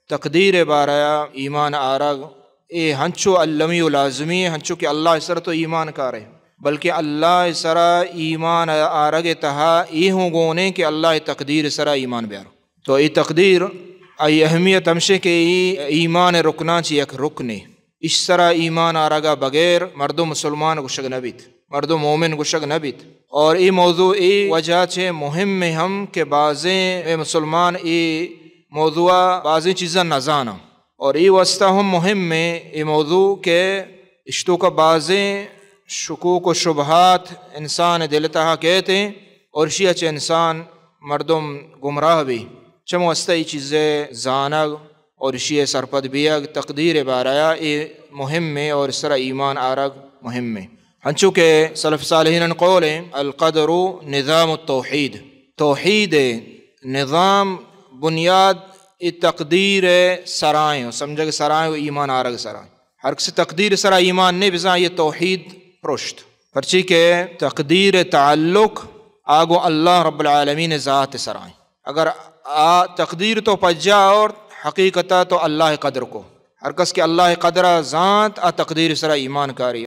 تقدیر بارہ ایمان آرگ، اے ہنچو المی و لازمی ہے، ہنچو کہ اللہ سر تو ایمان کارے، بلکہ اللہ سرا ایمان آرگ تہا اے ہوں گونے کہ اللہ تقدیر سرا ایمان بیار۔ تو اے تقدیر، آئی اہمیت ہمشے کہ اے ایمان رکناں چی یک رکنے۔ اش سرا ایمان آرگا بغیر مردم مسلمان گوشگ نہ بیت، مردم مومن گوشگ نہ بیت۔ اور اے موضوع اے وجہ چہ مہم ہم کہ بازیں مسلمان اے موضوع بازیں چیزاں نہ زاناں۔ اور اے واسطہ ہم مہم ہے اے موضوع کہ اشتو کا بازیں شکوک و شبہات انسان دل تہا کہتے ہیں اور اشیا چہ انسان مردم گمراہ بی۔ چم واسطہ اے چیزے زانگ اور اشی سرپد بیگ تقدیر بارہ اے مہم ہے اور سرا ایمان آرگ مہم ہے۔ ہنچو کہ سلف صالحین قول ہے، القدر نظام التوحید، توحید نظام بنیاد اے تقدیر سرائیں، سمجھگ سرائیں و ایمان آرگ سرائیں۔ ہر کسی تقدیر سرا ایمان نے بزاں یہ توحید پرشت۔ پرچی کہ تقدیر تعلق آگو اللہ رب العالمین ذات سرائیں۔ اگر آ تقدیر تو پجا اور حقیقتا تو اللہ قدر کو۔ ہر کس کہ اللہ قدر زانت آ تقدیر سرا ایمان کاری۔